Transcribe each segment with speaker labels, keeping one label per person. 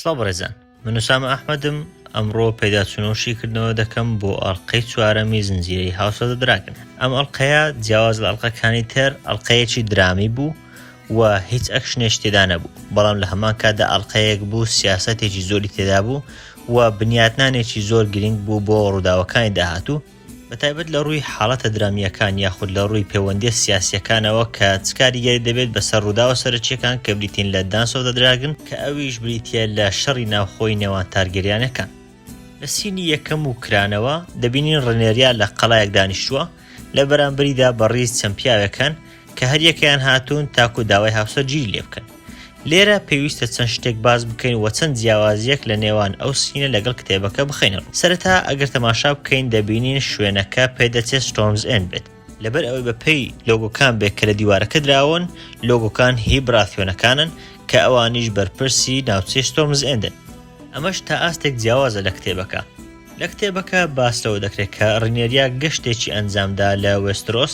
Speaker 1: سڵاو بەڕێزان من ئوسامە ئەحمەدم ئەمڕۆ پێداچوونەوە شیکردنەوە دەکەم بۆ ئەڵقەی چوارەمی زنجیرەی House of the Dragon. ئەم ئەڵقەیە جیاواز لە ئەڵقەکانی تر ئەڵقەیەکی درامی بوو و هیچ action ێکی تێدا نەبوو بەڵام لە هەمان کاتدا ئەڵقەیەک بوو سیاسەتێکی زۆری تێدا بوو و بنیاتنانێکی زۆر گرنگ بوو بۆ ڕووداوەکانی داهاتوو بە تایبەت لە ڕووی حاڵەتە درامییەکان یاخود لە ڕووی پەیوەندییە سیاسییەکانەوە کە چ کاریگەری دەبێت بەسەر ڕووداوە سەرەکییەکان کە بریتین لە Dance of the Dragon کە ئەویش بریتییە لە شەڕی ناوخۆی نێوان تارگێریانەکان. لە scene ی یەکەم و کرانەوە دەبینین ڕنێریا لە قەڵایەک دانیشتووە، لە بەرامبەریدا بە ڕیز چەند پیاوێک هەن کە هەریەکەیان هاتوون تاکو داوای هاوسەرگیری لێ بکەن. لێرە پێویستە چەند شتێک باس بکەین و چەند جیاوازییەک لە نێوان ئەو scene ە لەگەڵ کتێبەکە بخەینە ڕوو. سەرەتا ئەگەر تەماشا بکەین دەبینین شوێنەکە پێدەچێت Storm's End بێت، لەبەر ئەوەی بە پێی لۆگۆکان بێت کە لە دیوارەکە دراون، لۆگۆکان هی براتیۆنەکانن کە ئەوانیش بەرپرسی ناوچەی Storm's End ن. ئەمەش تا ئاستێک جیاوازە لە کتێبەکە. لە کتێبەکە باس لەوە دەکرێت کە ڕینێریا گەشتێکی ئەنجامدا لە وێسترۆس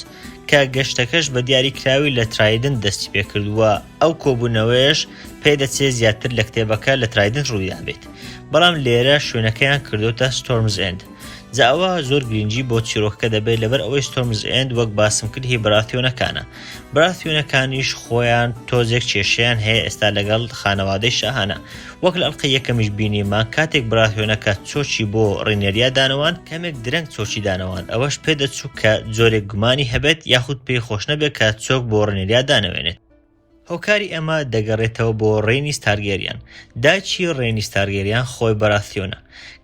Speaker 1: کە گەشتەکەش بە دیاریکراوی لە ترایدنت دەستی پێکرد و ئەو کۆبوونەوەیەش پێدەچێت زیاتر لە کتێبەکە لە ترایدنت ڕوویدابێت بەڵام لێرە شوێنەکەیان کردۆتە ستۆرمز ئێند جا ئەوە زۆر گرنگی بۆ چیرۆکەکە دەبێت لەبەر ئەوەی ستۆرمز ئێند وەک باسم کرد هی براتیۆنەکانە براتیۆنەکانیش خۆیان تۆزێک کێشەیان هەیە ئێستا لەگەڵ خانەوادەی شاهانە وەک لە ئەڵقەی یەکەمیش بینیمان کاتێک براتیۆنەکە چۆکی بۆ ڕینێریا دانەواند کەمێک درەنگ چۆکی دانەواند ئەوەش پێدەچوو کە جۆرێک گومانی هەبێت یاخود پێی خۆش نەبێت کە چۆک بۆ ڕینێریا دانەوێنێت. هۆکاری ئەمە دەگەڕێتەوە بۆ ڕێنیس تارگێریان. دایکی ڕێنیس تارگێریان خۆی بەراثیۆنە.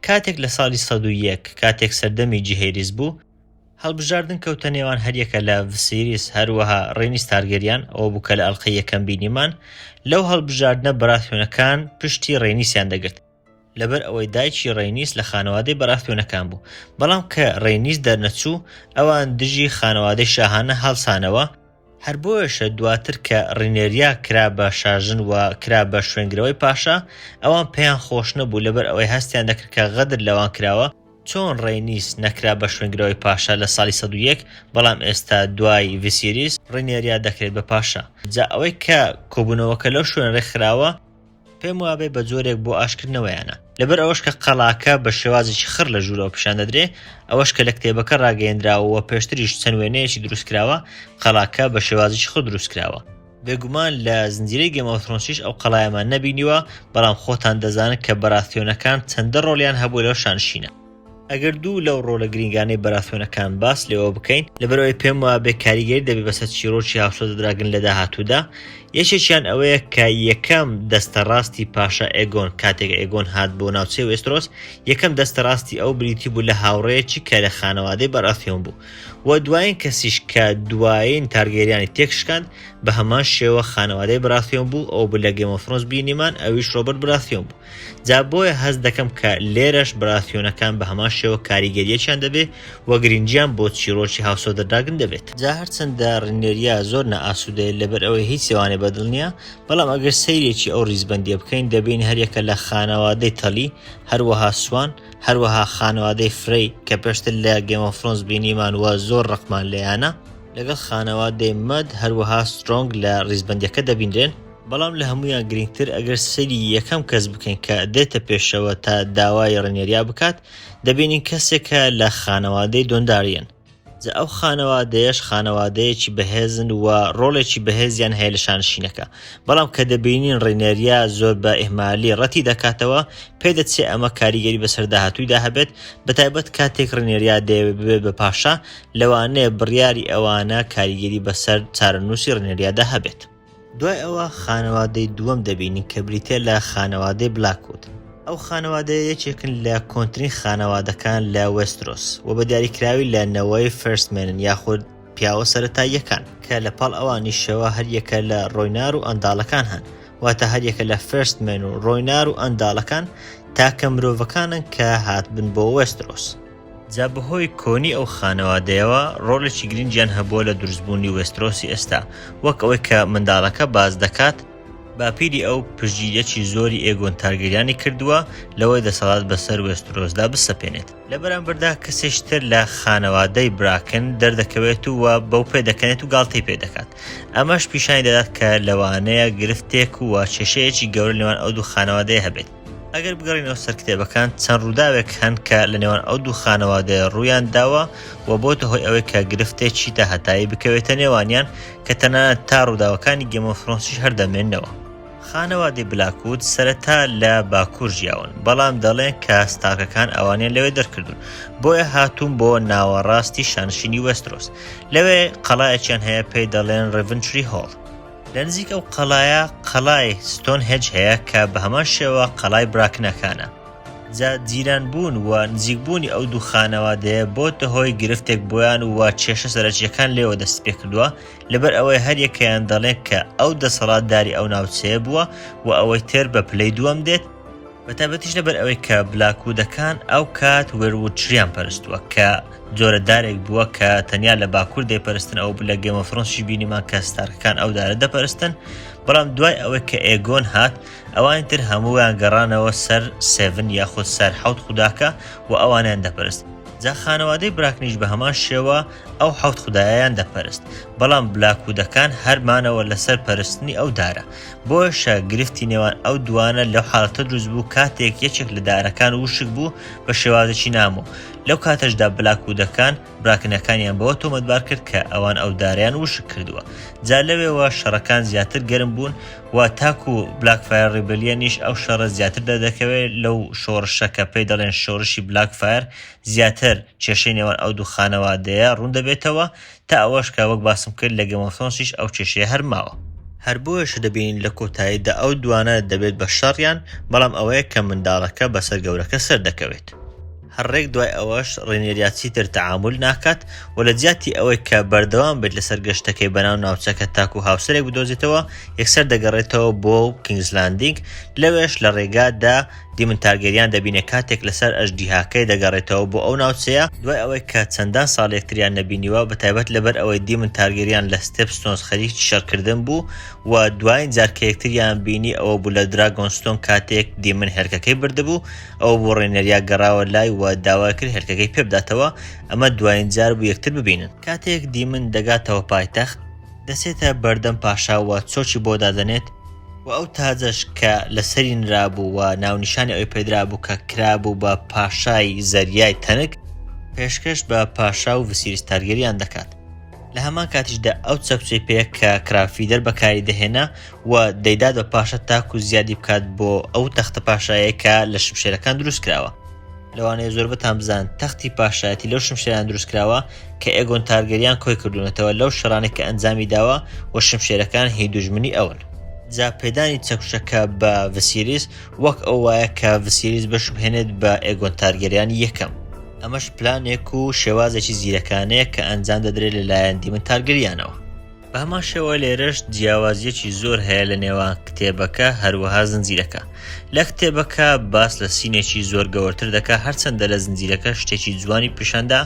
Speaker 1: کاتێک لە ساڵی 101 کاتێک سەردەمی جیهێریس بوو، هەڵبژاردن کەوتە نێوان هەریەکە لە ڤسیریس هەروەها ڕێنیس تارگێریان، ئەوە بوو کە لە ئەڵقەی یەکەم بینیمان، لەو هەڵبژاردنە بەراثیۆنەکان پشتی ڕێنیسیان دەگرت. لەبەر ئەوەی دایکی ڕێنیس لە خانەوادەی بەراثیۆنەکان بوو. بەڵام کە ڕێنیس دەرنەچوو، ئەوان دژی خانەوادەی شاهانە هەڵسانەوە، هەر بۆیەشە دواتر کە ڕینێریا کرا بە شاژن و کرا بە شوێنگرەوەی پاشا، ئەوان پێیان خۆش نەبوو لەبەر ئەوەی هەستیان دەکرد کە غەدر لەوان کراوە، چۆن ڕێنیس نەکرا بە شوێنگرەوەی پاشا لە ساڵی 101، بەڵام ئێستا دوای ڤیسیریس ڕینێریا دەکرێت بە پاشا. جا ئەوەی کە کۆبوونەوەکە لەو شوێنە ڕێکخراوە، پێم وابێ بە جۆرێک بۆ ئاشکردنەوەیانە لەبەر ئەوەش کە قەڵاکە بە شێوازێکی خڕ لە ژوورەوە پیشان دەدرێ ئەوەش کە لە کتێبەکە ڕاگەیەندراوە و پێشتریش چەند وێنەیەکی دروست کراوە قەڵاکە بە شێوازێکی خڕ دروست کراوە. بێگومان لە زنجیرەی Game of Thrones یش ئەو قەڵایەمان نەبینیوە بەڵام خۆتان دەزانن کە بەراثیۆنەکان چەندە ڕۆڵیان هەبووە لەو شانشینە. ئەگەر دوو لەو ڕۆڵە گرینگانەی بەراثیۆنەکان باس لێوە بکەین، لەبەرئەوەی پێم وابێ کاریگەری دەبێت بەسەر چیرۆکی House of the Dragon لە داهاتوودا، یەکێکیان ئەوەیە کە یەکەم دەستە ڕاستی پاشا ئێگۆن کاتێک ئێگۆن هات بۆ ناوچەی وێسترۆس، یەکەم دەستە ڕاستی ئەو بریتی بوو لە هاوڕێیەکی کە لە خانەوادەی بەراثیۆن بوو و دوایین کەسیش کە دوایین تارگێریانی تێکشکاند بە هەمان شێوە خانەوادەی بەراثیۆن بوو، ئەوە بوو لە Game of Thrones بینیمان ئەویش ڕۆبەرت بەراثیۆن بوو. جا بۆیە هەست دەکەم کە لێرەش براتیۆنەکان بە هەمان شێوە کاریگەریەکیان دەبێ و گرنگیان بۆ چیرۆکی House of the Dragon دەبێت. جا هەرچەندە ڕینێریا زۆر نائاسوودەیە لەبەر ئەوەی هیچ لەوانەی بەدڵ نییە، بەڵام ئەگەر سەیرێکی ئەو ڕیزبەندیە بکەین دەبینین هەریەکە لە خانەوادەی تەلی، هەروەها سوان، هەروەها خانەوادەی فرەی کە پێشتر لە Game of Thrones بینیمان و زۆر ڕقمان لێیانە، لەگەڵ خانەوادەی مەد هەروەها سترۆنگ لە ڕیزبەندیەکە دەبینرێن. بەڵام لە هەموویان گرنگتر ئەگەر سەیری یەکەم کەس بکەین کە دێتە پێشەوە تا داوای ڕینێریا بکات دەبینین کەسێکە لە خانەوادەی دۆنداریەن جا ئەو خانەوادەیەش خانەوادەیەکی بەهێزن و ڕۆڵێکی بەهێزیان هەیە لە شانشینەکە بەڵام کە دەبینین ڕینێریا زۆر بە ئیهمالی ڕەتی دەکاتەوە پێدەچێ ئەمە کاریگەری بەسەر داهاتوویدا هەبێت بەتایبەت کاتێک ڕینێریا دەیەوێت ببێت بە پاشا لەوانەیە بڕیاری ئەوانە کاریگەری بەسەر چارەنووسی ڕینێریادا هەبێت. دوای ئەوە خانەوادەی دووەم دەبینین کە بریتیە لە خانەوادەی بلاکوود. ئەو خانەوادەیە یەکێکن لە کۆنترین خانەوادەکان لە وێسترۆس و بە دیاریکراوی لە نەوەی First Men ن یاخود پیاوە سەرەتاییەکان کە لە پاڵ ئەوانیشەوە هەریەکە لە ڕۆینار و ئەنداڵەکان هەن واتە هەریەکە لە First Men و ڕۆینار و ئەنداڵەکان تاکە مرۆڤەکانن کە هاتبن بۆ وێسترۆس. جا بەهۆی کۆنی ئەو خانەوادەیەوە ڕۆڵێکی گرنگیان هەبووە لە دروستبوونی وێسترۆسی ئێستا، وەک ئەوەی کە منداڵەکە باس دەکات، باپیری ئەو پشتگیرییەکی زۆری ئێگۆن تارگێریانی کردووە لەوەی دەسەڵات بەسەر وێسترۆسدا بسەپێنێت. لە بەرامبەردا کەسێکی تر لە خانەوادەی براکن دەردەکەوێت و بەو پێدەکەنێت و گاڵتەی پێدەکات، ئەمەش پیشانی دەدات کە لەوانەیە گرفتێک و کێشەیەکی گەورە لەنێوان ئەو دوو خانەوادەیە هەبێت. ئەگەر بگەڕێینەوە سەر کتێبەکان چەند ڕووداوێک هەن کە لە نێوان ئەو دوو خانەوادەیە ڕوویان داوە و بۆتە هۆی ئەوەی کە گرفتێکی تا هەتایی بکەوێتە نێوانیان کە تەنانەت تا ڕووداوەکانی Game of Thrones یش هەر دەمێننەوە. خانەوادەی بلاکوود سەرەتا لە باکوور ژیاون، بەڵام دەڵێن کە ستارکەکان ئەوانیان لەوێ دەرکردوون، بۆیە هاتوون بۆ ناوەڕاستی شانشینی وێسترۆس. لەوێ قەڵایەکیان هەیە پێی دەڵێن ڕیڤنتری هۆڵ. لە نزیک ئەو قەڵایە قەڵای ستۆن هێج هەیە کە بە هەمان شێوە قەڵای براکنەکانە. جا جیران بوون و نزیک بوونی ئەو دوو خانەوادەیە بۆتە هۆی گرفتێک بۆیان و کێشە سەرەکییەکان لێوە دەستی پێکردووە، لەبەر ئەوەی هەریەکەیان دەڵێن کە ئەو دەسەڵاتداری ئەو ناوچەیە بووە و ئەوەی تر بە پلەی دووەم دێت، بەتایبەتیش لەبەر ئەوەی کە بلاکوودەکان ئەو کات weirwood tree یان پەرستووە کە جۆرە دارێک بووە کە تەنیا لە باکوور دەیپەرستن ئەو لە Game of Thrones یش بینیمان کە ستارکەکان ئەو دارە دەپەرستن بەڵام دوای ئەوەی کە ئێگۆن هات ئەوانی تر هەموویان گەڕانەوە سەر Seven یاخود سەر حەوت خوداکە و ئەوانیان دەپەرست جا خانەوادەی براکنیش بە هەمان شێوە ئەو حەوت خودایەیان دەپەرست، بەڵام بلاکوودەکان هەر مانەوە لەسەر پەرستنی ئەو دارە. بۆیەشە گرفتی نێوان ئەو دووانە لەو حاڵەتە دروست بوو کاتێک یەکێک لە دارەکان وشک بوو بە شێوازێکی نامۆ، لەو کاتەشدا بلاکوودەکان براکنەکانیان بەوە تۆمەتبار کرد کە ئەوان ئەو دارەیان وشک کردووە. جا لەوێوە شەڕەکان زیاتر گەرم بوون و تاکو Blackfyre Rebellion یش ئەو شەڕە زیاتر دەردەکەوێت لەو شۆڕشە کە پێی دەڵێن شۆڕشی Blackfyre زیاتر کێشەی نێوان ئەو دوو خانەوادەیە ڕوون دەبێتەوە، تا ئەوەش کە وەک باسم کرد لە Game of Thrones یش ئەو کێشەیە هەر ماوە. هەر بۆیەشە دەبینین لە کۆتاییدا ئەو دوانە دەبێت بە شەڕیان، بەڵام ئەوەیە کە منداڵەکە بەسەر گەورەکە سەردەکەوێت. هەر ڕێک دوای ئەوەش ڕینێریا چیتر تەعامول ناکات و لە جیاتی ئەوەی کە بەردەوام بێت لەسەر گەشتەکەی بەناو ناوچەکە تاکو هاوسەرێک بدۆزێتەوە، یەکسەر دەگەڕێتەوە بۆ کینگز لاندینگ، لەوێش لە ڕێگادا دیمن تارگێریان دەبینێ کاتێک لەسەر ئەژدیهاکەی دەگەڕێتەوە بۆ ئەو ناوچەیە، دوای ئەوەی کە چەندان ساڵ یەکتریان نەبینیوە، بەتایبەت لەبەر ئەوەی دیمن تارگێریان لە ستێپستۆنز خەریکی شەڕکردن بوو و دوایین جار کە یەکتریان بینی ئەوە بوو لە دراگۆنستۆن کاتێک دیمن هێلکەکەی بردبوو، ئەوە بوو ڕێنێریا گەڕاوە لای و داوای کرد هێلکەکەی پێبداتەوە، ئەمە دوایین جار بوو یەکتر ببینن. کاتێک دیمن دەگاتەوە پایتەخت، دەچێتە بەردەم پاشا و چۆکی بۆ دادەنێت و ئەو تاجەش کە لەسەری نرابوو و ناونیشانی ئەوی پێدرابوو کە کرابوو بە پاشای زەریای تەنک پێشکەش بە پاشا و ڤسیریس تارگێریان دەکات. لە هەمان کاتیشدا ئەو چەکچەی پێیە کە کرافیدەر بەکاری دەهێنا و دەیدات بە پاشا تاکو زیادی بکات بۆ ئەو تەختە پاشایەی کە لە شمشێرەکان دروست کراوە. لەوانەیە زۆربەتان بزانن تەختی پاشایەتی لەو شمشێرانە دروست کراوە کە ئێگۆن تارگێریان کۆی کردوونەتەوە لەو شەڕانەی کە ئەنجامی داوە و شمشێرەکان هی دوژمنی ئەون. جا پێدانی چەکوچەکە بە ڤسیریس وەک ئەو وایە کە ڤسیریس بشوبهێنێت بە ئێگۆن تارگێریانی یەکەم. ئەمەش پلانێک و شێوازێکی زیرەکانەیە کە ئەنجام دەدرێت لەلایەن دیمن تارگریانەوە. بە هەمان شێوە لێرەش جیاوازیەکی زۆر هەیە لە نێوان کتێبەکە هەروەها زنجیرەکە. لە کتێبەکە باس لە scene ێکی زۆر گەوەرتر دەکا هەرچەندە لە زنجیرەکە شتێکی جوانی پیشاندا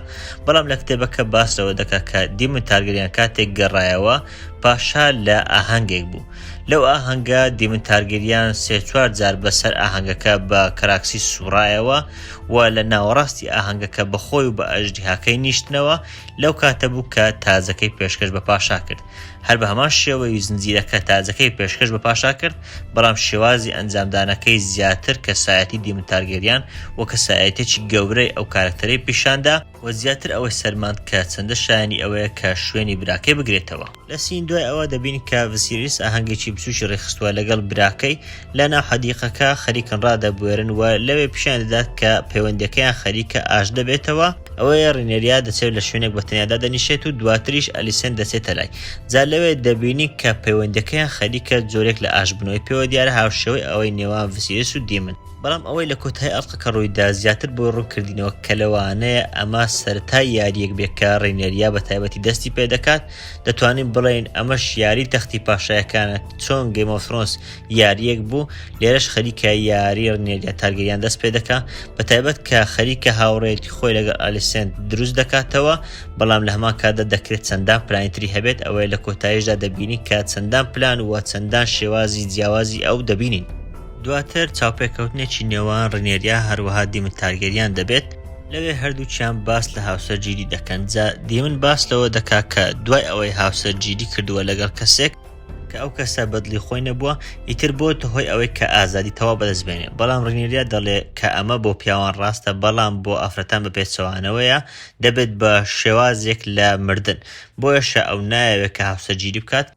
Speaker 1: بەڵام لە کتێبەکە باس لەوە دەکا کە دیمن تارگریان کاتێک گەڕایەوە پاشا لە ئاهەنگێک بوو لەو ئاهەنگە دیمن تارگریان سێ چوار جار بەسەر ئاهەنگەکە بە کەراکسی سوڕایەوە و لە ناوەڕاستی ئاهەنگەکە بەخۆی و بە ئەژدیهاکەی نیشتنەوە لەو کاتە بوو کە تاجەکەی پێشکەش بە پاشا کرد. هەر بە هەمان شێوەی زنجیرەکە تاجەکەی پێشکەش بە پاشا کرد، بەڵام شێوازی ئەنجامدانەکەی زیاتر کەسایەتی دیمن تارگێریان و کەسایەتیەکی گەورەی ئەو کارەکتەرەی پیشاندا و زیاتر ئەوەی سەلماند کە چەندە شایەنی ئەوەیە کە شوێنی براکەی بگرێتەوە. لە scene دوای ئەوە دەبینین کە ڤسیریس ئاهەنگێکی بچوکی ڕێکخستووە لەگەڵ براکەی لە ناو حەدیقەکە خەریکن ڕادەبوێرن و لەوێ پیشان دەدات کە پەیوەندیەکەیان خەریکە ئاشت دەبێتەوە، ئەوەیە ڕینێریا دەچێت لە شوێنێک بە تەنیا دادەنیشێت و دواتریش ئەلیسێنت دەچێتە لای جا لەوێ دەبینین کە پەیوەندیەکەیان خەریکە جۆرێک لە ئاشتبوونەوەی پێوە دیارە هاوشێوەی ئەوەی نێوان ڤسیریس و دیمن. بەڵام ئەوەی لە کۆتایی ئەڵقەکە ڕوویدا زیاتر بۆی ڕوون کردینەوە کە لەوانەیە ئەمە سەرەتای یارییەک بێت کە ڕینێریا بە تایبەتی دەستی پێدەکات، دەتوانین بڵێین ئەمەش یاری تەختی پاشایەکانە چۆن Game of Thrones یارییەک بوو لێرەش خەریکە یاری ڕینێریا تارگێریان دەست پێدەکا بە تایبەت کە خەریکە هاوڕێیەتی خۆی لەگەڵ ئالیسێنت دروست دەکاتەوە بەڵام لە هەمان کاتدا دەکرێت چەندان پلانی تری هەبێت ئەوەیە لە کۆتاییشدا دەبینین کە چەندان پلان و چەندان شێوازی جیاوازی ئەو دەبینین. دواتر چاوپێکەوتنێکی نێوان ڕینێریا هەروەها دیمن تارگێریان دەبێت، لەوێ هەردووکیان باس لە هاوسەرگیری دەکەن، جا دیمن باس لەوە دەکا کە دوای ئەوەی هاوسەرگیری کردووە لەگەڵ کەسێک، کە ئەو کەسە بەدڵی خۆی نەبووە ئیتر بۆتە هۆی ئەوەی کە ئازادی تەواو بەدەست بێنێ بەڵام ڕینێریا دەڵێ کە ئەمە بۆ پیاوان ڕاستە بەڵام بۆ ئافرەتان بە پێچەوانەوەیە دەبێت بە شێوازێک لە مردن بۆیەشە ئەو نایەوێت کە هاوسەرگیری بکات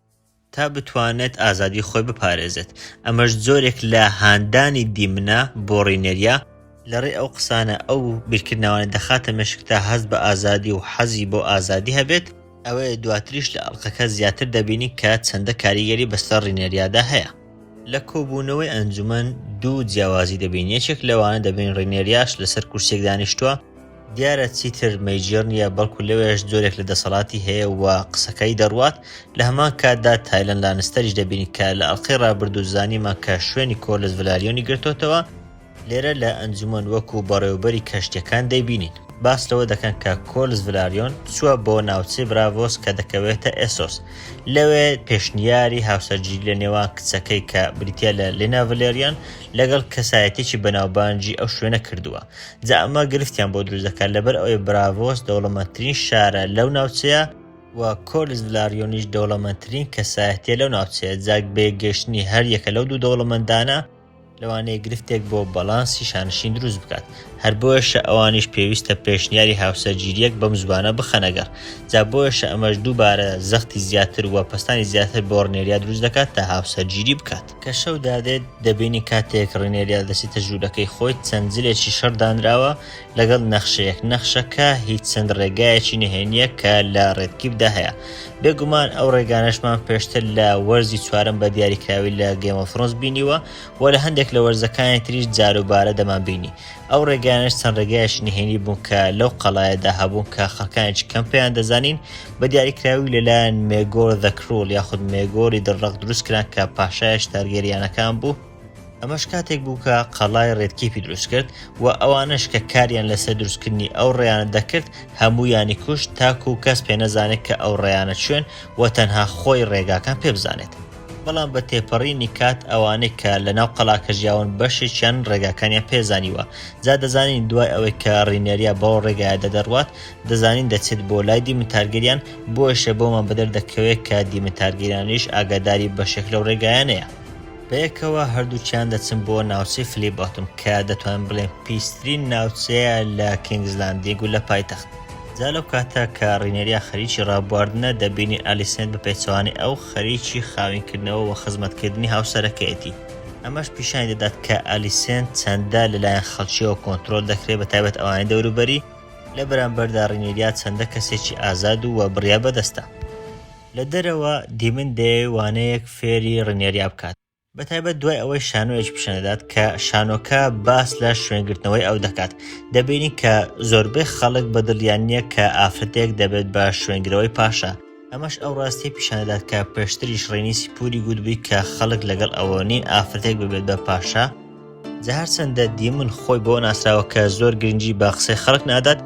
Speaker 1: تا بتوانێت ئازادی خۆی بپارێزێت ئەمەش جۆرێک لە هاندانی دیمنە بۆ ڕینێریا لەڕێی ئەو قسانە ئەو بیرکردنەوانە دەخاتە مێشک تا هەست بە ئازادی و حەزی بۆ ئازادی هەبێت، ئەوەیە دواتریش لە ئەڵقەکە زیاتر دەبینین کە چەندە کاریگەری بەسەر ڕینێریادا هەیە. لە کۆبوونەوەی ئەنجومەن دوو جیاوازی دەبین یەکێک لەوانە دەبین ڕینێریاش لەسەر کورسیەک دانیشتووە دیارە چیتر مەیجێڕ نییە بەڵکو لەوێش جۆرێک لە دەسەڵاتی هەیە و قسەکەی دەڕوات لە هەمان کاتدا تایلەن لانستەریش دەبینین کە لە ئەڵقەی ڕابردوو زانیمان کە شوێنی کۆرلس ڤلاریۆنی گرتۆتەوە لێرە لە ئەنجومەن وەکو بەڕێوەبەری کەشتیەکان دەیبینین. باس لەوە دەکەن کە کۆلس ڤلاریۆن چووە بۆ ناوچەی براڤۆس کە دەکەوێتە ئێسۆس. لەوێ پێشنیاری هاوسەرگیری لە نێوان کچەکەی کە بریتیە لە لێنا ڤلێریان لەگەڵ کەسایەتیەکی بەناوبانگی ئەو شوێنە کردووە. جا ئەمە گرفتیان بۆ دروست دەکات لەبەر ئەوەی براڤۆس دەوڵەمەندترین شارە لەو ناوچەیە و کۆلس ڤلاریۆنیش دەوڵەمەندترین کەسایەتیە لەو ناوچەیە جا بەیەکگەیشتنی هەریەکە لەو دوو دەوڵەمەندانە لەوانەیە گرفتێک بۆ بەڵانسی شانشین دروست بکات، هەر بۆیەشە ئەوانیش پێویستە پێشنیاری هاوسەرگیرییەک بەم زووانە بخەنە گەڕ، جا بۆیەشە ئەمەش دووبارە زەختی زیاتر و پەستانی زیاتر بۆ ڕنێریا دروست دەکات تا هاوسەرگیری بکات. کە شەو دادێت دەبینین کاتێک ڕنێریا دەچێتە ژوورەکەی خۆی چەند جلێکی شەڕ دانراوە لەگەڵ نەخشەیەک، نەخشەکە هی چەند ڕێگایەکی نهێنییە کە لە ڕێدکیپدا هەیە، بێگومان ئەو ڕێگانەشمان پێشتر لە وەرزی چوارەم بە دیاریکراوی لە Game of Thrones بینیوە و لە هەندێک لە وەرزەکانی تریش جاروبارە دەمانبینی. ئەو ڕێگایانەش چەند ڕێگایەکی نهێنی بوون کە لەو قەڵایەدا هەبوون کە خەڵکانێکی کەم پێیان دەزانین، بە دیاریکراوی لەلایەن مێگۆر the Cruel یاخود مێگۆری دڵڕەق دروستکران کە پاشایەکی تارگێریانەکان بوو، ئەمەش کاتێک بوو کە قەڵای ڕێدکیپی دروست کرد و ئەوانەش کە کاریان لەسەر دروستکردنی ئەو ڕێیانە دەکرد هەموویانی کوشت تاکو کەس پێنەزانێت کە ئەو ڕێیانە کوێن و تەنها خۆی ڕێگاکان پێ بزانێت. بەڵام بە تێپەڕینی کات ئەوانەی کە لەناو قەڵاکە ژیاون بەشێکیان ڕێگاکانیان پێ زانیوە. جا دەزانین دوای ئەوەی کە ڕینێریا بەو ڕێگایەدا دەڕوات دەزانین دەچێت بۆ لای دیمن تارگێریان بۆیەشە بۆمان بەدەر دەکەوێت کە دیمن تارگێریانیش ئاگاداری بەشێک لەو ڕێگایانەیە. بەیەکەوە هەردووکیان دەچن بۆ ناوچەی فلی بۆتم کە دەتوانین بڵێین پیسترین ناوچەیە لە کینگز لاندینگ و لە پایتەخت. جا لەو کاتە کە ڕینێریا خەریکی ڕابواردنە دەبینین ئالیسێنت بە پێچەوانەی ئەو خەریکی خاوینکردنەوە و خزمەتکردنی هاوسەرەکەیەتی. ئەمەش پیشانی دەدات کە ئالیسێنت چەندە لەلایەن خەڵکیەوە کۆنترۆل دەکرێت بە تایبەت ئەوانەی دەوروبەری، لە بەرامبەردا ڕینێریا چەندە کەسێکی ئازاد و بڕیار بەدەستە. لە دەرەوە دیمن دەیەوێت وانەیەک فێری ڕینێریا بکات، بەتایبەت دوای ئەوەی شانۆیەکی پیشان دەدات کە شانۆکە باس لە شوێنگرتنەوەی ئەو دەکات، دەبینین کە زۆربەی خەڵک بەدڵیان نییە کە ئافرەتێک دەبێت بە شوێنگرەوەی پاشا، ئەمەش ئەو ڕاستیە پیشان دەدات کە پێشتریش ڕینیسی پوری گوتبووی کە خەڵک لەگەڵ ئەوە نین ئافرەتێک ببێت بە پاشا، جا هەرچەندە دیمن خۆی بەوە ناسراوە کە زۆر گرنگی بە قسەی خەڵک نادات،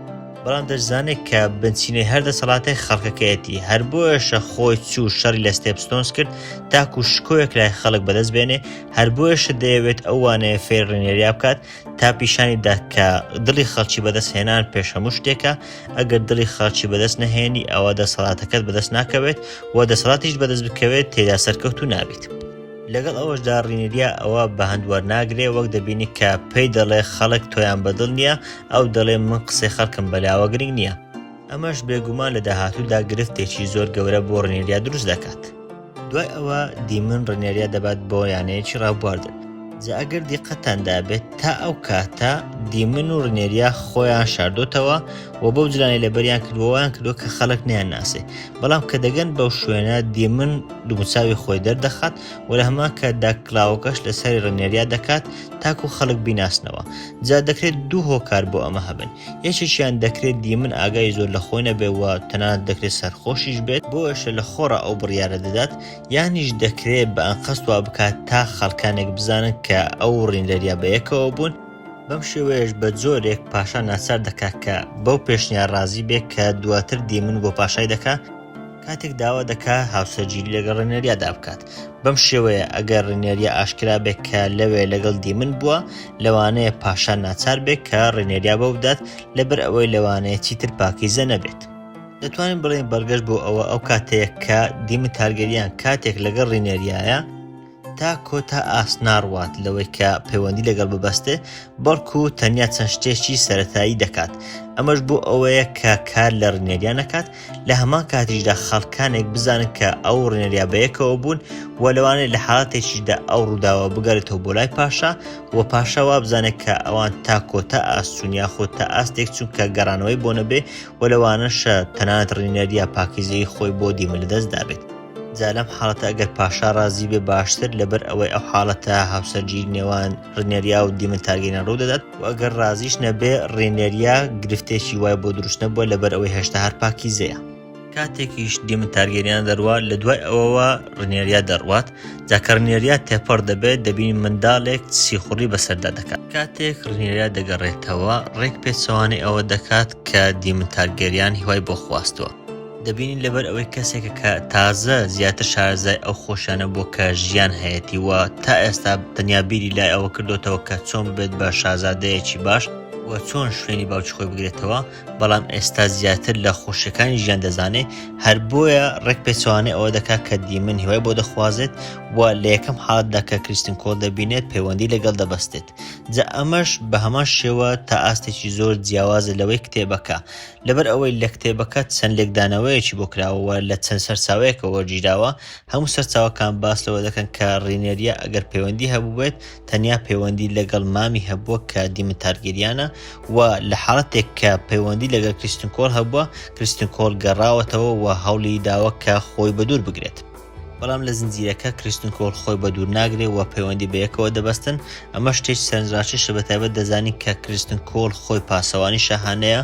Speaker 1: بەڵام دەشزانێت کە بنچینەی هەر دەسەڵاتێک خەڵکەکەیەتی، هەر بۆیەشە خۆی چوو شەڕی لە ستێپستۆنس کرد تاکو شکۆیەک لای خەڵک بەدەست بێنێ، هەر بۆیەشە دەیەوێت ئەو وانەیە فێری ڕینێریا بکات تا پیشانی بدات کە دڵی خەڵکی بەدەست هێنان پێش هەموو شتێکە، ئەگەر دڵی خەڵکی بەدەست نەهێنی ئەوا دەسەڵاتەکەت بەدەست ناکەوێت و دەسەڵاتیشت بەدەست بکەوێت تێیدا سەرکەوتوو نابیت. لەگەڵ ئەوەشدا ڕینیریا ئەوە بە هەند وەرناگرێ وەک دەبینی کە پێی دەڵێ خەڵک تۆیان بەدڵ نییە ئەو دەڵێ من قسەی خەڵکم بەلاوە گرنگ نییە ئەمەش بێگومان لە داهاتوودا گرفتێکی زۆر گەورە بۆ ڕینیریا دروست دەکات. دوای ئەوە دیمن ڕینێریا دەبات بۆ یانەیەکی ڕابواردن جا ئەگەر دیقەتتان دابێت تا ئەو کاتە دیمن و ڕینێریا خۆیان شاردۆتەوە و بەو جلانەی لەبەریان کردووە وایان کردووە کە خەڵک نەیانناسێ بەڵام کە دەگەن بەو شوێنە دیمن دموچاوی خۆی دەردەخات و لە هەمان کاتدا کڵاوەکەش لەسەری ڕنێریا دەکات تاکو خەڵک بیناسنەوە جا دەکرێت دوو هۆکار بۆ ئەمە هەبن یەکێکیان دەکرێت دیمن ئاگای زۆر لە خۆی نەبێ و تەنانەت دەکرێت سەرخۆشیش بێت بۆیەشە لە خۆڕا ئەو بڕیارە دەدات یانیش دەکرێت بە ئەنقەست وا بکات تا خەڵکانێک بزانن کە ئەو ڕینلەریا بەیەکەوە بوون بەم شێوەیەش بە جۆرێک پاشا ناچار دەکات کە بەو پێشنیار ڕازی بێت کە دواتر دیمن بۆ پاشای دەکا کاتێک داوا دەکا هاوسەرگیری لەگەڵ ڕێنێریادا بکات بەم شێوەیە ئەگەر ڕێنێریا ئاشکرا بێت کە لەوێ لەگەڵ دیمن بووە لەوانەیە پاشا ناچار بێت کە ڕێنێریا بەو بدات لەبەر ئەوەی لەوانەیە چیتر پاکیزە نەبێت. دەتوانین بڵێین بەڵگەش بۆ ئەوە ئەو کاتەیە کە دیمن تارگەریان کاتێک لەگەڵ ڕینێریایە تا کۆتا ئاست ناڕوات لەوەی کە پەیوەندی لەگەڵ ببەستێ بەڵکو تەنیا چەند شتێکی سەتایی دەکات ئەمەش بۆ ئەوەیە کە کار لە ڕینێریا نەکات لە هەمان کاتیشدا خەڵکانێک بزانن کە ئەو ڕینێریا بەیەکەوە بوون و لەوانەیە لە حاڵەتێکیشدا ئەو ڕووداوە بگەڕێتەوە بۆ لای پاشا و پاشا وابزانێت کە ئەوان تا کۆتا ئاست چوون یاخود تا ئاستێک چوون کە گەڕانەوەی بۆ نەبێ و لەوانەشە تەنانەت ڕینێریا پاکیزەیی خۆی بۆ دیمن لەدەست دابێت. جا لەم حاڵەتە ئەگەر پاشا ڕازی بێ باشتر لەبەر ئەوەی ئەو حاڵەتە هاوسەرگیری نێوان ڕینێریا و دیمن تارگێریان ڕوو دەدات و ئەگەر ڕازیش نەبێ ڕینێریا گرفتێکی وای بۆ دروست نەبووە لەبەر ئەوەی هێشتا هەر پاکیزەیە. کاتێکیش دیمن تارگێریان دەڕوا لە دوای ئەوەوە ڕنێریا دەڕوات جا کە ڕنێریا تێپەڕ دەبێت دەبینین منداڵێک سیخوڕی بەسەردا دەکات کاتێک ڕنێریا دەگەڕێتەوە ڕێک پێچەوانەی ئەوە دەکات کە دیمن تارگێریان هیوای بۆ خواستووە دەبینین لەبەر ئەوەی کەسێکە کە تازە زیاتر شارەزای ئەو خۆشیانە بووە کە ژیان هەیەتی و تا ئێستا تەنیا بیری لای ئەوە کردوتەوە کە چۆن ببێت بە شازادەیەکی باش و چۆن شوێنی باوکی خۆی بگرێتەوە بەڵام ئێستا زیاتر لە خۆشیەکانی ژیان دەزانێ هەر بۆیە ڕێک پێچەوانەی ئەوە دەکات کە دیمن هیوای بۆ دەخوازێت و لە یەکەم حاڵەتدا کە کریستن کۆل دەبینێت پەیوەندی لەگەڵ دەبەستێت جا ئەمەش بە هەمان شێوە تا ئاستێکی زۆر جیاوازە لەوەی کتێبەکە لەبەر ئەوەی لە کتێبەکە چەند لێکدانەوەیەکی بۆ کراوە و لە چەند سەرچاوەیەکەوە وەرگیراوە هەموو سەرچاوەکان باس لەوە دەکەن کە ڕینێریا ئەگەر پەیوەندی هەبووبێت تەنیا پەیوەندی لەگەڵ مامی هەبووە کە دیمن تارگێریانە و لە حاڵەتێک کە پەیوەندی لەگەڵ کریستن کۆل هەبووە، کریستن کۆل گەڕاوەتەوە و هەوڵی داوە کە خۆی بەدوور بگرێت. بەڵام لە زنجیرەکە کریستن کۆل خۆی بەدوور ناگرێ و پەیوەندی بەیەکەوە دەبەستن، ئەمە شتێکی سەرنجڕاکێشە بەتایبەت دەزانین کە کریستن کۆل خۆی پاسەوانی شاهانەیە،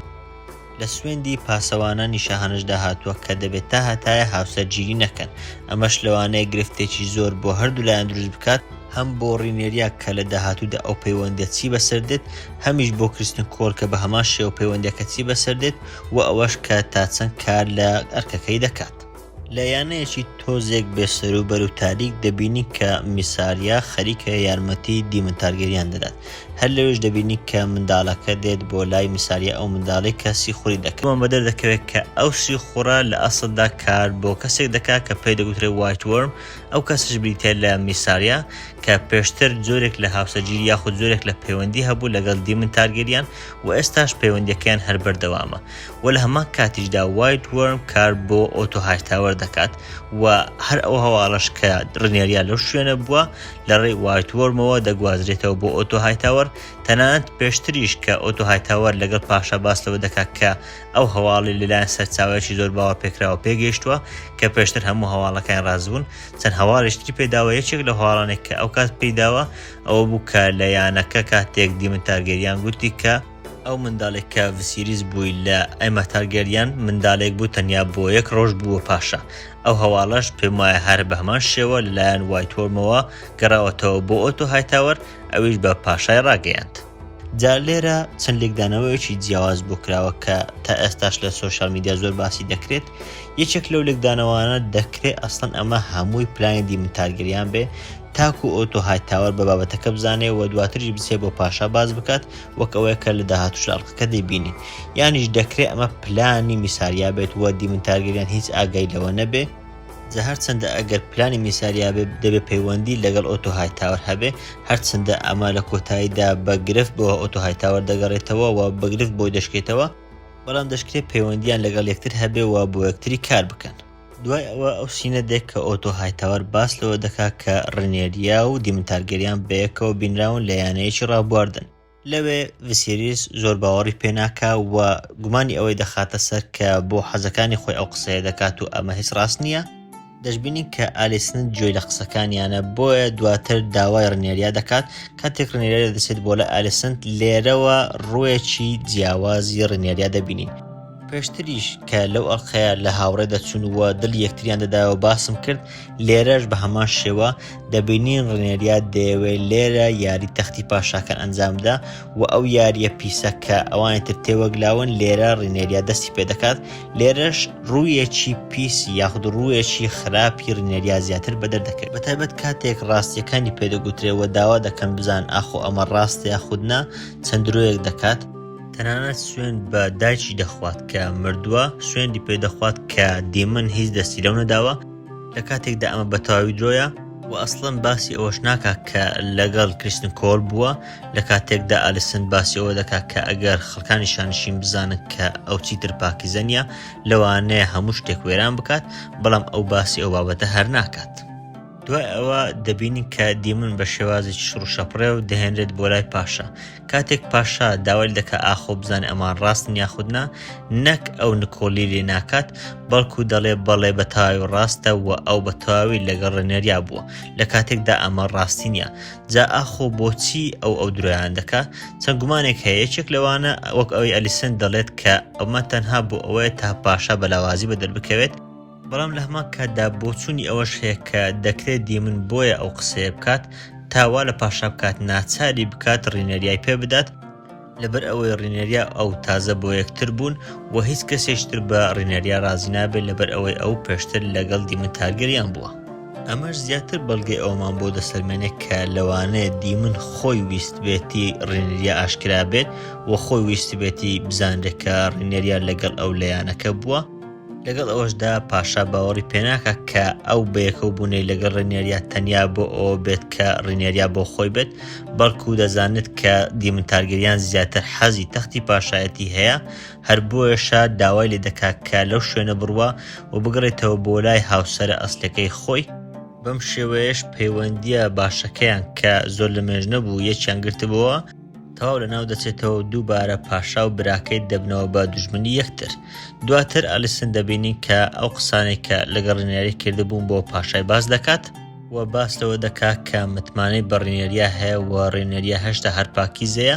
Speaker 1: لە سوێندی پاسەوانانی شاهانەشدا هاتووە کە دەبێت تا هەتایە هاوسەرگیری نەکەن، ئەمەش لەوانەیە گرفتێکی زۆر بۆ هەردوولایان دروست بکات، هەم بۆ ڕینێریا کە لە داهاتوودا ئەو پەیوەندیە چی بەسەر دێت، هەمیش بۆ کریستن کۆل کە بە هەمان شێوە پەیوەندیەکە چی بەسەر دێت و ئەوەش کە تا چەند کار لە ئەرکەکەی دەکات. لە یانەیەکی تۆزێک بێ سەروبەر و تاریک دەبینی کە میساریا خەریکە یارمەتی دیمن تارگێریان دەدات. هەر لەوێش دەبینی کە منداڵەکە دێت بۆ لای میساریا ئەو منداڵەی کە سیخوڕی دەکرد. بۆمان بەدەر دەکەوێت کە ئەو سیخوڕە لە ئەسڵدا کار بۆ کەسێک دەکات کە پێی دەگوترێت وایت وۆرم، ئەو کەسەش بریتیە لە میساریا کە پێشتر جۆرێک لە هاوسەرگیری یاخود جۆرێک لە پەیوەندی هەبوو لەگەڵ دیمن تارگێریان و ئێستاش پەیوەندیەکەیان هەر بەردەوامە. و لە هەمان کاتیشدا وایت وۆرم کار بۆ ئۆتۆ هایتاوەر دەکات و هەر ئەو هەواڵەش کە ڕنێریا لەو شوێنە بووە لە ڕێی وایت وۆرمەوە دەگوازرێتەوە بۆ ئۆتۆ هایتاوەر تەنانەت پێشتریش کە ئۆتۆ هایتاوەر لەگەڵ پاشا باس لەوە دەکات کە ئەو هەواڵی لەلایەن سەرچاوەیەکی زۆر باوەڕپێکراوە پێگەیشتووە کە پێشتر هەموو هەواڵەکانی ڕاست بوون چەند هەواڵێکی تری پێداوە یەکێک لە هەواڵانێک کە ئەو کات پێیداوە ئەوە بوو کە لە یانەکە کاتێک دیمن تارگێریان گوتی کە ئەو منداڵێک کە ڤسیریس بووی لە ئەیما تارگێریان مندالێک بوو تەنیا بۆ یەک ڕۆژ بووە پاشا ئەو هەواڵەش پێم وایە هەر بە هەمان شێوە لەلایەن وایت وۆرمەوە گەڕاوەتەوە بۆ ئۆتۆ هایتاوەر ئەویش بە پاشای ڕاگەیاند. جا لێرە چەند لێکدانەوەیەکی جیاواز بۆ کراوە کە تا ئێستاش لە social media زۆر باسی دەکرێت یەکێک لەو لێکدانەوانە دەکرێت ئەسڵەن ئەمە هەمووی پلانی دیمن تارگێریان بێ تاکو ئۆتۆ هایتاوەر بە بابەتەکە بزانێ و دواتریش بچێ بۆ پاشا باس بکات وەک ئەوەیە کە لە داهاتوش لە ئەڵقەکە دەیبینین یانیش دەکرێ ئەمە پلانی میساریا بێت و دیمن تارگێریان هیچ ئاگای لەوە نەبێ جا هەرچەندە ئەگەر پلانی میساریا بێ دەبێ پەیوەندی لەگەڵ ئۆتۆ هایتاوەر هەبێ هەرچەندە ئەمە لە کۆتاییدا بە گرفت بۆ ئۆتۆ هایتاوەر دەگەڕێتەوە و بە گرفت بۆی دەشکێتەوە بەڵام دەشکرێ پەیوەندیان لەگەڵ یەکتر هەبێ و بۆ یەکتری کار بکەن. دوای ئەوە ئەو scene ە دێت کە ئۆتۆ هایتاوەر باس لەوە دەکات کە ڕنێریا و دیمن تارگێریان بەیەکەوە بینراون لە یانەیەکی ڕابواردن. لەوێ ڤسیریس زۆر باوەڕی پێ ناکا و گومانی ئەوەی دەخاتە سەر کە بۆ حەزەکانی خۆی ئەو قسەیە دەکات و ئەمە هیچ ڕاست نییە. دەشبینین کە ئالیسنت گوێی لە قسەکانیانە بۆیە دواتر داوای ڕنێریا دەکات. کاتێک ڕنێریا دەچێت بۆ لای ئالیسنت لێرەوە ڕووێکی جیاوازی ڕنێریا دەبینین. پێشتریش کە لەو ئەڵقەیە لە هاوڕێ دەچوون و دڵی یەکتریان دەدایەوە باسم کرد، لێرەش بە هەمان شێوە دەبینین ڕنێریا دەیەوێت لێرە یاری تەختی پاشاکان ئەنجام بدا و ئەو یاریە پیسە کە ئەوانی تر تێوەگلاون لێرە ڕنێریا دەستی پێ دەکات لێرەش ڕوویەکی پیس یاخود ڕوویەکی خراپی ڕنێریا زیاتر بەدەر دەکەوێت بەتایبەت کاتێک ڕاستیەکانی پێدەگوترێ و داوا دەکەن بزان ئاخۆ ئەمە ڕاستە یاخود نا چەند درۆیەک دەکات. تەنانەت سوێند بە دایکی دەخوات کە مردووە، سوێندی پێ دەخوات کە دیمن هیچ دەستی لەو نەداوە، لە کاتێکدا ئەمە بە تەواوی درۆیە و ئەسڵەن باسی ئەوەش ناکات کە لەگەڵ کریستن کۆل بووە، لە کاتێکدا ئالیسنت باسی ئەوە دەکات کە ئەگەر خەڵکانی شانشین بزانن کە ئەو چیتر پاکیزە نییە، لەوانەیە هەموو شتێک وێران بکات، بەڵام ئەو باسی ئەو بابەتە هەر ناکات. دوای ئەوە دەبینین کە دیمن بە شێوازێکی شڕوشەپڕێو دەهێنرێت بۆ لای پاشا. کاتێک پاشا داوای دەکات ئاخۆ بزانێت ئەمان ڕاستن یاخود نا، نەک ئەو نکۆڵی لێ ناکات، بەڵکو دەڵێ بەڵێ بە تەواوی ڕاستە و ئەو بە تەواوی لەگەڵ ڕێنێریا بووە، لە کاتێکدا ئەمە ڕاستی نییە. جا ئاخۆ بۆچی ئەو ئەو درۆیانە دەکات؟ چەند گومانێک هەیە، یەکێک لەوانە وەک ئەوەی ئەلیسنت دەڵێت کە ئەمە تەنها بۆ ئەوەیە تا پاشا بە لاوازی بەدەر بکەوێت، بەڵام لە هەمان کاتدا بۆچوونی ئەوەش هەیە کە دەکرێت دیمن بۆیە ئەو قسەیە بکات تا وا لە پاشا بکات ناچاری بکات ڕینێریای پێ بدات، لەبەر ئەوەی ڕینێریا ئەو تازە بۆ یەکتر بوون و هیچ کەسێکی تر بە ڕینێریا ڕازی نابێت لەبەر ئەوەی ئەو پێشتر لەگەڵ دیمن تارگەریان بووە. ئەمەش زیاتر بەڵگەی ئەوەمان بۆ دەسەلمێنێت کە لەوانەیە دیمن خۆی ویستبێتی ڕینێریا ئاشکرا بێت و خۆی ویستبێتی بزانرێت کە ڕینێریا لەگەڵ ئەو لە یانەکە بووە، لەگەڵ ئەوەشدا پاشا باوەڕی پێناکات کە ئەو بەیەکەو بوونەی لەگەڵ ڕینێریا تەنیا بۆ ئەوە بێت کە ڕینێریا بۆ خۆی بێت، بەڵکو دەزانێت کە دیمن تارگەریان زیاتر حەزی تەختی پاشایەتی هەیە، هەر بۆیەشە داوای لێ دەکات کە لەو شوێنە بڕوا و بگەڕێتەوە بۆ لای هاوسەرە ئەسڵیەکەی خۆی، بەم شێوەیەش پەیوەندییە باشەکەیان کە زۆر لەمێژ نەبوو یەکیان گرتبۆوە، تەواو لەناو دەچێتەوە و دووبارە پاشا و براکەی دەبنەوە بە دوژمنی یەکتر. دواتر ئەلیسن دەبینین کە ئەو قسانەی کە لەگەڵ ڕینێری کردبوون بۆ پاشای باس دەکات و باس لەوە دەکات کە متمانەی بە ڕینێریا هەیە و ڕینێریا هێشتا هەر پاکیزەیە،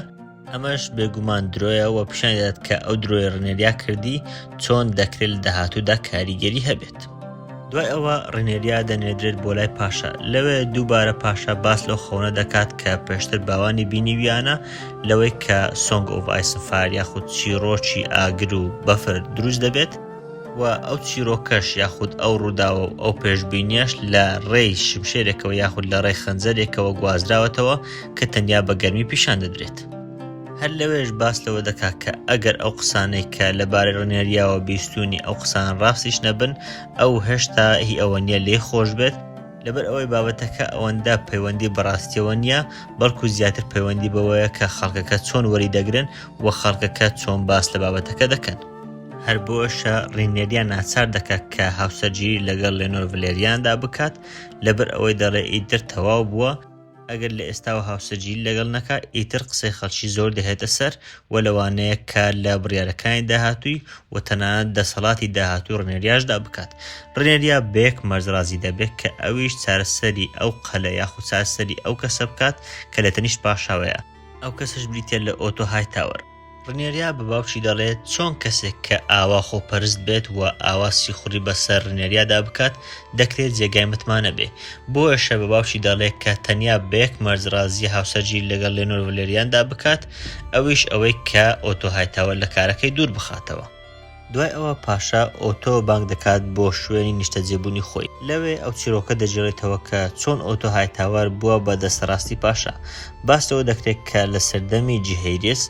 Speaker 1: ئەمەش بێگومان درۆیە و پیشانی دەدات کە ئەو درۆی ڕینێریا کردی چۆن دەکرێت لە داهاتوودا کاریگەری هەبێت. دوای ئەوە ڕینێریا دەنێردرێت بۆ لای پاشا، لەوێ دووبارە پاشا باس لەو خەونە دەکات کە پێشتر باوانی بینیویانە لەوەی کە Song of Ice and Fire یاخود چیڕۆکی ئاگر و بەفر دروست دەبێت و ئەو چیرۆکەش یاخود ئەو ڕووداوە و ئەو پێشبینیەش لە ڕێی شمشێرێکەوە یاخود لە ڕێی خەنجەرێکەوە گوازراوەتەوە کە تەنیا بە گەرمی پیشان دەدرێت. هەر لەوێش باس لەوە دەکات کە ئەگەر ئەو قسانەی کە لەبارەی ڕنێریاوە بیستوونی ئەو قسانە ڕاستیش نەبن ئەو هێشتا هی ئەوە نییە لێی خۆش بێت، لەبەر ئەوەی بابەتەکە ئەوەندە پەیوەندی بە ڕاستیەوە نییە بەڵکو زیاتر پەیوەندی بەوەیە کە خەڵکەکە چۆن وەری دەگرن و خەڵکەکە چۆن باس لە بابەتەکە دەکەن. هەر بۆیەشە ڕینێریا ناچار دەکات کە هاوسەرگیری لەگەڵ لێنۆر ڤلێریاندا بکات لەبەر ئەوەی دەڵێ ئیتر تەواو بووە، ئەگەر لە ئێستاوە هاوسەرگیری لەگەڵ نەکا ئیتر قسەی خەڵکی زۆر دەهێتە سەر و لەوانەیە کار لە بڕیارەکانی داهاتووی و تەنانەت دەسەڵاتی داهاتووی ڕنێریاشدا بکات. ڕنێریا بە یەک مەرج ڕازی دەبێت کە ئەویش چارەسەری ئەو قەلە یاخود چارەسەری ئەو کەسە بکات کە لە تەنیشت پاشاوەیە، ئەو کەسەش بریتیە لە ئۆتۆ هایتاوەر. ڕنێریا بە باوکی دەڵێت چۆن کەسێک کە ئاوا خۆپەرست بێت و ئاوا سیخوڕی بەسەر ڕنێریادا بکات دەکرێت جێگای متمانە بێ بۆیەشە بە باوکی دەڵێت کە تەنیا بە یەک مەرج ڕازیە هاوسەرگیری لەگەڵ لێنۆر ڤلێریاندا بکات ئەویش ئەوەی کە ئۆتۆ هایتاوەر لە کارەکەی دوور بخاتەوە. دوای ئەوە پاشا ئۆتۆ بانگ دەکات بۆ شوێنی نیشتەجێبوونی خۆی. لەوێ ئەو چیرۆکە دەگێڕێتەوە کە چۆن ئۆتۆ هایتاوەر بووە بە دەستەڕاستی پاشا. باس لەوە دەکرێت کە لە سەردەمی جیهەیریس،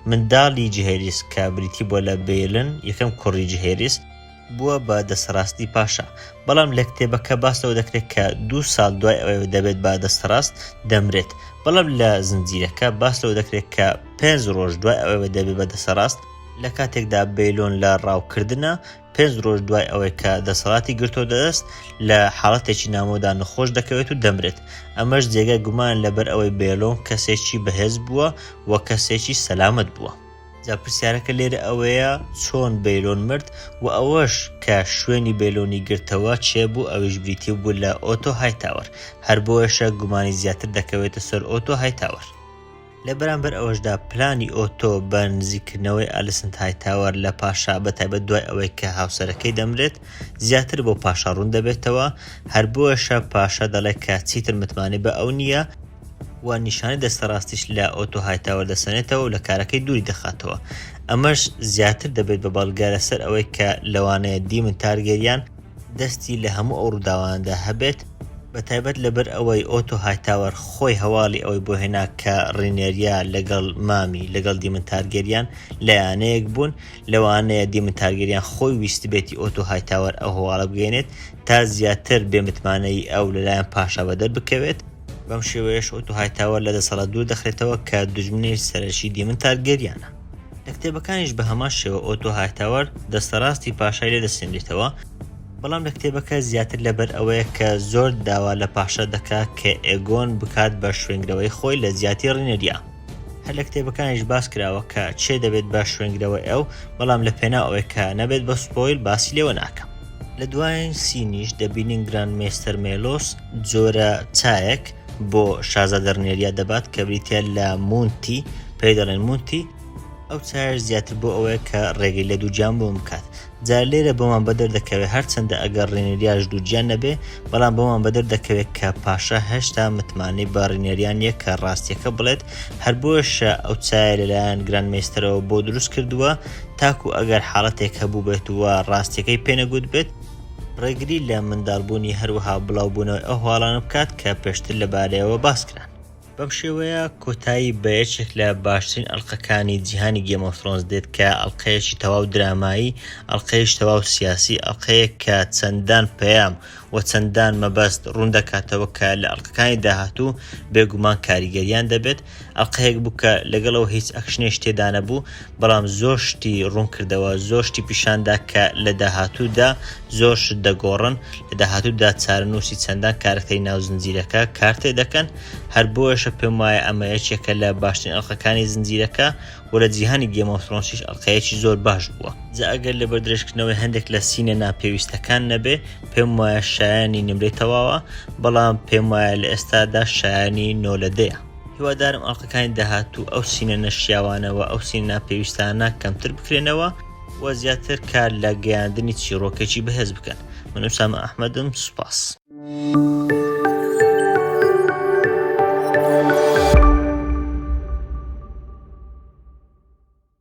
Speaker 1: منداڵی جیهەیریس کە بریتی بووە لە بەیلن، یەکەم کوڕی جیهەیریس، بووە بە دەستەڕاستی پاشا. بەڵام لە کتێبەکە باس لەوە دەکرێت کە دوو ساڵ دوای ئەوەی دەبێت بە دەستەڕاست، دەمرێت. بەڵام لە زنجیرەکە باس لەوە دەکرێت کە پێنج ڕۆژ دوای ئەوەی دەبێت بە دەستەڕاست، لە کاتێکدا بەیلۆن لە ڕاوکردنە، پێنج ڕۆژ دوای ئەوەی کە دەسەڵاتی گرتۆتە دەست، لە حاڵەتێکی نامۆدا نەخۆش دەکەوێت و دەمرێت. ئەمەش جێگای گومانە لەبەر ئەوەی بەیلۆن کەسێکی بەهێز بووە و کەسێکی سەلامەت بووە. جا پرسیارەکە لێرە ئەوەیە چۆن بەیلۆن مرد و ئەوەش کە شوێنی بەیلۆنی گرتەوە کێ بوو ئەویش بریتی بوو لە ئۆتۆ هایتاوەر. هەر بۆیەشە گومانی زیاتر دەکەوێتە سەر ئۆتۆ هایتاوەر. لە بەرامبەر ئەوەشدا پلانی ئۆتۆ بە نزیککردنەوەی ئالیسنت هایتاوەر لە پاشا بە تایبەت دوای ئەوەی کە هاوسەرەکەی دەمرێت زیاتر بۆ پاشا ڕوون دەبێتەوە هەر بۆیەشە پاشا دەڵێت کە چیتر متمانەی بە ئەو نییە و نیشانەی دەستەڕاستیش لە ئۆتۆ هایتاوەر دەسەنێتەوە و لە کارەکەی دووری دەخاتەوە ئەمەش زیاتر دەبێت بە بەڵگە لەسەر ئەوەی کە لەوانەیە دیمن تارگێریان دەستی لە هەموو ئەو ڕووداوانەدا هەبێت. بە تایبەت لەبەر ئەوەی ئۆتۆ هایتاوەر خۆی هەواڵی ئەوەی بۆ هێنا کە ڕینێریا لەگەڵ مامی لەگەڵ دیمن تارگێریان لە یانەیەک بوون، لەوانەیە دیمن تارگێریان خۆی ویستبێتی ئۆتۆ هایتاوەر ئەو هەواڵە بگەیەنێت تا زیاتر بێ متمانەیی ئەو لەلایەن پاشا بەدەر بکەوێت. بەم شێوەیەش ئۆتۆ هایتاوەر لە دەسەڵات دوور دەخرێتەوە کە دوژمنی سەرەکی دیمن تارگێریانە. لە کتێبەکانیش بە هەمان شێوە ئۆتۆ هایتاوەر دەستەڕاستی پاشای لێ دەسێنرێتەوە، بەڵام لە کتێبەکە زیاتر لەبەر ئەوەیە کە زۆر داوا لە پاشا دەکا کە ئێگۆن بکات بە شوێنگرەوەی خۆی لە جیاتی ڕینێریا. هەر لە کتێبەکانیش باس کراوە کە کێ دەبێت بە شوێنگرەوەی ئەو، بەڵام لە پێناو ئەوەی کە نەبێت بە spoil باسی لێوە ناکەم. لە دواین scene یش دەبینین Grand Maester مێلۆس جۆرە چایەک بۆ شازادە ڕنێریا دەبات کە بریتیە لە moon tea، پێی دەڵێن moon tea، ئەو چایەش زیاتر بۆ ئەوەیە کە ڕێگەی لە دووگیان بوون بکات. جا لێرە بۆمان بەدەر دەکەوێت هەرچەندە ئەگەر ڕینێریاش دووگیان نەبێ بەڵام بۆمان بەدەر دەکەوێت کە پاشا هێشتا متمانەی بە ڕینێریا نییە کە ڕاستیەکە بڵێت هەر بۆیەشە ئەو چایە لەلایەن Grand Maester ەوە بۆ دروست کردووە تاکو ئەگەر حاڵەتێک هەبووبێت و ڕاستیەکەی پێ نەگوتبێت ڕێگری لە منداڵبوونی هەروەها بڵاوبوونەوەی ئەو هەواڵانە بکات کە پێشتر لەبارەیەوە باسکران. بەم شێوەیە کۆتایی بە یەکێک لە باشترین ئەڵقەکانی جیهانی Game of Thrones دێت کە ئەڵقەیەکی تەواو درامایی، ئەڵقەیەکی تەواو سیاسی، ئەڵقەیەک کە چەندان پەیام و چەندان مەبەست ڕوون دەکاتەوە کە لە ئەڵقەکانی داهاتوو بێگومان کاریگەریان دەبێت. ئەڵقەیەک بوو کە لەگەڵ ئەوە هیچ action ێکی تێدا نەبوو بەڵام زۆر شتی ڕوون کردەوە، زۆر شتی پیشان دا کە لە داهاتوودا زۆر شت دەگۆڕن، لە داهاتوودا چارەنووسی چەندان کارەکتەری ناو زنجیرەکە کار تێدەکەن، هەر بۆیەشە پێم وایە ئەمە یەکێکە لە باشترین ئەڵقەکانی زنجیرەکە و لە جیهانی Game of Thrones یش ئەڵقەیەکی زۆر باش بووە. جا ئەگەر لەبەر درێژکردنەوەی هەندێک لە scene ە ناپێویستەکان نەبێ پێم وایە شایەنی نمرەی تەواوە، بەڵام پێم وایە لە ئێستادا شایەنی نۆ لە دەیە. هیوادارم ئەڵقەکانی داهاتوو ئەو scene ە نەشیاوانە و ئەو scene ە ناپێویستانە کەمتر بکرێنەوە و زیاتر کار لە گەیاندنی چیڕۆکێکی بەهێز بکەن. من ئوسامە ئەحمەدم سوپاس.